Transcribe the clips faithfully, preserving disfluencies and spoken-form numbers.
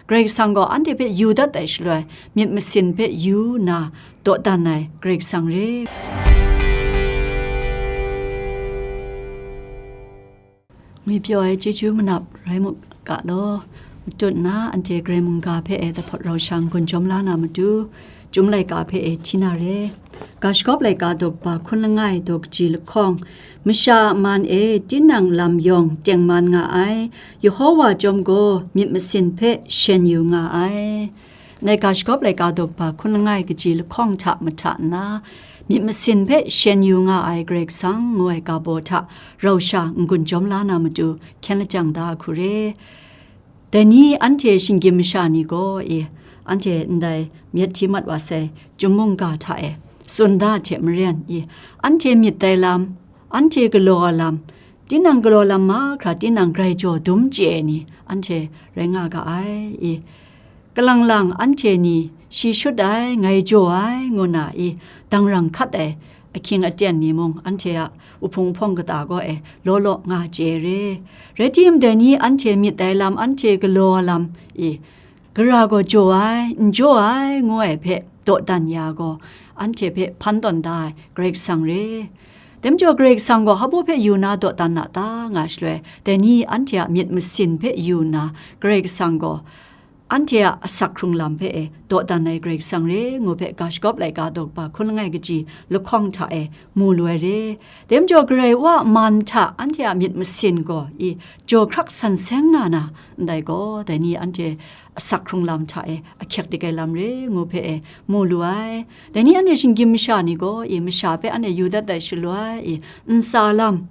Karai Kasang gaw anhte hpe yu dat ai shaloi, myit masin hpe yu nna dawdan ai Karai Kasang re. Ngwipyaw ai chyeju manap rai mu ga law, matut nna anhte Karai mungga hpe e dahpawt rau sha n-gun jawm la na matu, Chyum laika hpe e hti na re. Ga shagawp laika daw kaba hkun langai daw kaji lahkawng, masha a man e tinang lam yawng tengman nga ai, Yehowa chyawm gaw myit masin hpe shen yu nga ai. Ndai ga shagawp laika daw kaba hkun langai kaji lahkawng hta mahta nna, myit masin hpe shen yu nga ai Karai Kasang ngu ai ga baw hta rau sha n-gun jawm la na matu, hkyen lajang da hku re. Dai ni anhte shinggyim masha ni gaw, e, anhte ndai myit hti mat wa sai, Chyum mungga hta e, tsun da hte maren, e, anhte myit dai lam, anhte galaw ai lam, tinang galaw lam mahkra tinang grai jaw dum chye ai ni, anhte rai nga ga ai, e, kalang lang anhte ni shi shut ai, ngai jaw ai, ngu na, e, dangrang hkat ai, ahkying aten ni mung anhte a uhpung hpawng kata gaw e law law nga chye re. Rai timung, dai ni anhte myit ai lam, anhte galaw ai lam, e, gara gaw jaw ai, n jaw ai, ngu ai hpe dawdan ya gaw, anhte hpe hpan tawn da ai Karai Kasang re. Dai majaw Karai Kasang gaw hpa hpe yu na dawdan na ta nga shaloi, dai ni anhte a myit masin hpe yu nna Karai Kasang gaw anhte a asak hkrung lam hpe e dawdan ai Karai Kasang re ngu hpe ga shagawp laika daw kaba hkun langai kaji lahkawng hta e mu lu ai re. Dai majaw Karai Wa a man hta anhte a myit masin gaw, i, jaw hkrak san seng nga na, ndai gaw, dai ni anhte asak hkrung lam hta e ahkyek dik ai lam re ngu hpe e mu lu ai. Dai ni anhte shinggyim masha ni gaw, i, masha hpe anhte yu dat ai shaloi, i, ntsa lam,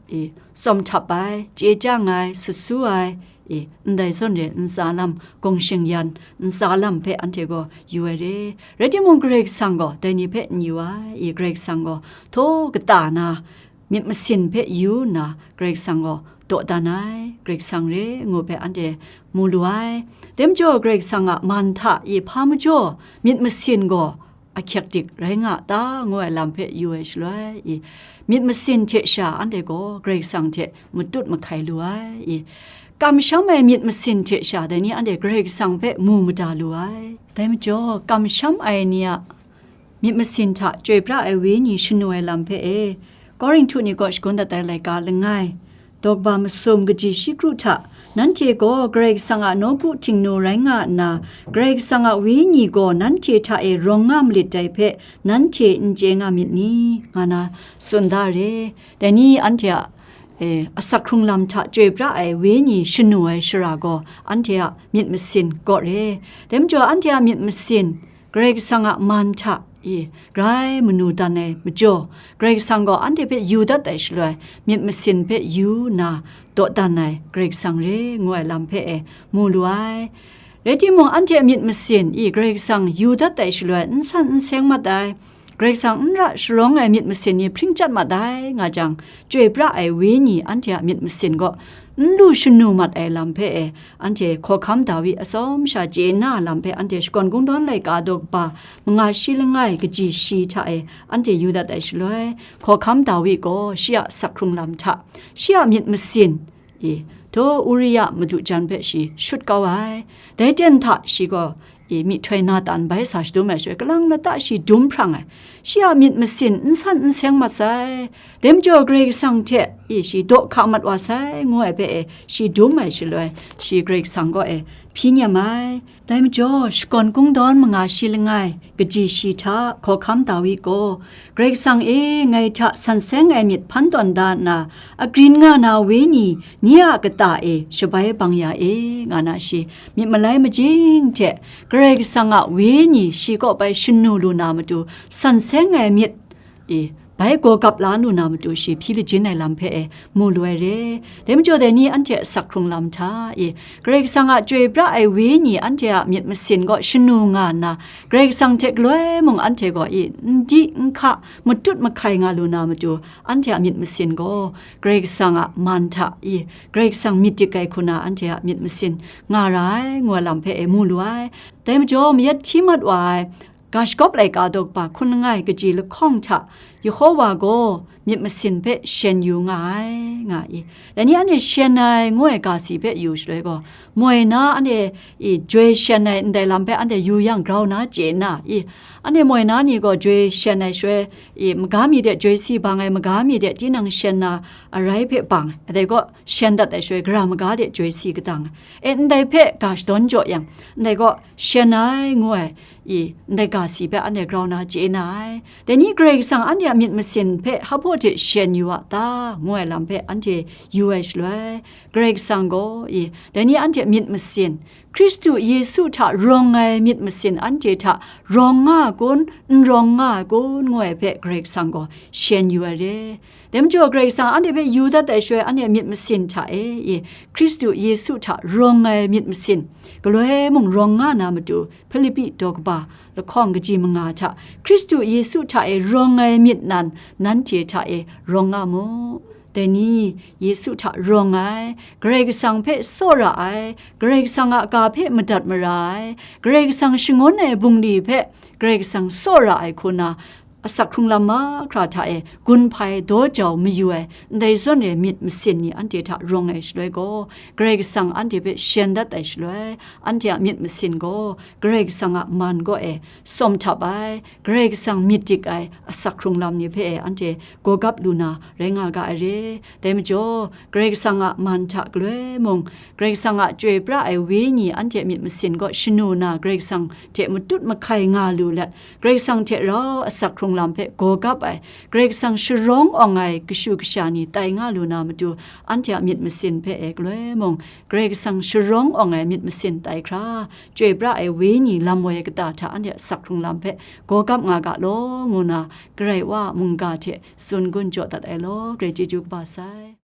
i, tsawm htap ai, chye chyang ai, sut su ai, i, ndai zawn re ntsa lam, gawng shing yan, ntsa lam hpe anhte gaw yu ai re. Rai timung, Karai Kasang gaw dai ni hpe n yu ai, i, Karai Kasang gaw htaw kata na myit masin hpe yu nna, Karai Kasang gaw dawdan ai Karai Kasang re ngu hpe anhte mu lu ai. Dai majaw Karai Kasang a man hta, i, hpa majaw myit masin gaw ahkyek dik rai nga ta, ngu ai lam hpe yu ai shaloi, i, myit masin hte sha anhte gaw Karai Kasang hte matut mahkai lu ai, i, kamsham ai myit masin hte sha dai ni anhte Karai Kasang hpe mu mada lu ai. Dai majaw, kamsham ai ni a myit masin hta chyoi pra ai wenyi shanu ai lam hpe e, Korinhtu ni kaw shagun dat ai laika langai, daw kaba masum kaji shi kru hta, nanhte gaw Karai Kasang a nawku htingnu rai nga nna, Karai Kasang a wenyi gaw nanhte hta e rawng nga malit dai hpe, nanhte n chye nga myit ni? Nga na tsun da re. Dai ni anhte a, e, asak hkrung lam hta chyoi pra ai wenyi shanu ai shara gaw, anhte a myit masin kaw re. Dai majaw, anhte a myit masin, Karai Kasang a man hta, i, grai manu dan ai majaw, Karai Kasang gaw anhte hpe yu dat ai shaloi, myit masin hpe yu nna dawdan ai Karai Kasang re ngu ai lam hpe e mu lu ai. Rai timung, anhte a myit masin, i, Karai Kasang yu dat ai shaloi, n san n seng mat ai, Karai Kasang n ra sharawng ai myit masin ni hpring chyat mat ai, nga jang, chyoi pra ai wenyi anhte a myit masin gaw n lu shanu mat ai lam hpe e, anhte hkawhkam Dawi atsawm sha chye na lam hpe anhte Shakawn Kungdawn laika daw kaba manga shi langai kaji shi hta e anhte yu dat ai shaloi, hkawhkam Dawi gaw shi a asak hkrung lam hta, shi a myit masin, i, htaw Uria madu jan hpe shi shut kau ai. Dai ten hta shi gaw, i, myihtoi Natan bai sa shadum ai shaloi, kalang lata shi dum hprang ai. Shi a myit masin n san n seng mat sai. Dai majaw Karai Kasang hte, i, shi daw hka mat wa sai, ngu ai hpe e, shi dum ai shaloi, shi Karai Kasang kaw e hpyi nem ai. Dai majaw, Shakawn Kungdawn manga shi langai kaji shi hta hkawhkam Dawi gaw, Karai Kasang e, ngai hta san seng ai myit hpan tawn da nna, agrin nga na wenyi ni a kata e shabai bang ya e, nga na shi myit malai majing hte, Karai Kasang a wenyi shi kaw bai shanu lu na matu, san seng ai myit, i, bai gaw gap la lu na matu shi hpyi lajin ai lam hpe e mu lu ai re. Dai majaw dai ni anhte asak hkrung lam hta e, Karai Kasang a chyoi pra ai wenyi anhte a myit masin gaw shanu nga nna, Karai Kasang hte galoi mung anhte gaw i n di n hka matut mahkai nga lu na matu, anhte a myit masin gaw Karai Kasang a man hta i, Karai Kasang myit dik ai hku na anhte a myit masin nga ra ai, ngu ai lam hpe e mu lu ai. Dai majaw mayat hti mat wa ai, ga shagawp laika daw kaba hkun langai kaji lahkawng hta, Yehowa gaw myit masin hpe shen yu nga ai, nga i. Dai ni anhte shen ai ngu ai ga si hpe yu shaloi gaw, moi na anhte i joi shen ai ndai lam hpe anhte yu yang grau na chye na i. Anhte moi na ni gaw joi shen ai shaloi i, maga mi de joi si bang ai, maga mi de tinang shen na arai hpe bang ai. Dai gaw shen dat ai shaloi, gara maga de joi si kadang ai. E, ndai hpe ga shadawn jaw yang, ndai gaw shen ai ngu ai, i, ndai ga si hpe anhte grau na chye na ai. Dai ni Karai Kasang anhte a myit masin hpe hpa hte shen yu a ta, ngu ai lam hpe anhte yu ai shaloi, Karai Kasang gaw, i, dai ni anhte a myit masin, Hkristu Yesu hta rawng ai myit masin anhte hta rawng nga ai kun, n rawng nga ai kun, ngu ai hpe Karai Kasang gaw shen yu ai re. Dai majaw, Karai Kasang anhte hpe yu dat ai shaloi, anhte a myit masin hta e, i, Hkristu Yesu hta rawng ai myit masin, galoi mung rawng nga na matu, Hpilipi daw kaba lahkawng kaji manga hta, Hkristu Yesu hta e rawng ai myit nan, nanhte hta e rawng nga mu. Dai ni, Yesu hta rawng ai, Karai Kasang hpe tsawra ai, Karai Kasang a ga hpe madat mara ai, Karai Kasang shangun ai bungli hpe Karai Kasang tsawra ai hku na, asak hkrung lam mahkra hta e gun hpai daw jau mayu ai, ndai zawn e myit masin ni anhte hta rawng ai shaloi gaw, Karai Kasang anhte hpe shen dat ai shaloi, anhte a myit masin gaw Karai Kasang a man kaw e sawm htap ai, Karai Kasang myit dik ai asak hkrung lam ni hpe e anhte gawgap lu na rai nga ga ai re. Dai majaw, Karai Kasang a man hta galoi mung, Karai Kasang a chyoi pra ai Wenyi anhte a myit masin kaw shanu na, Karai Kasang hte matut mahkai nga lu let, Karai Kasang hte rau asak hkrung lam hpe gawgap ai, Karai Kasang sharawng awng ai kashu kasha ni tai nga lu na matu, anhte a myit masin hpe e galoi mung, Karai Kasang sharawng awng ai myit masin tai hkra, chyoi pra ai Wenyi lam woi kata hta anhte a asak hkrung lam hpe gawgap nga ga law, ngu na, Karai Wa a mungga hte tsun gun jaw dat ai law, Karai chyeju kaba sai.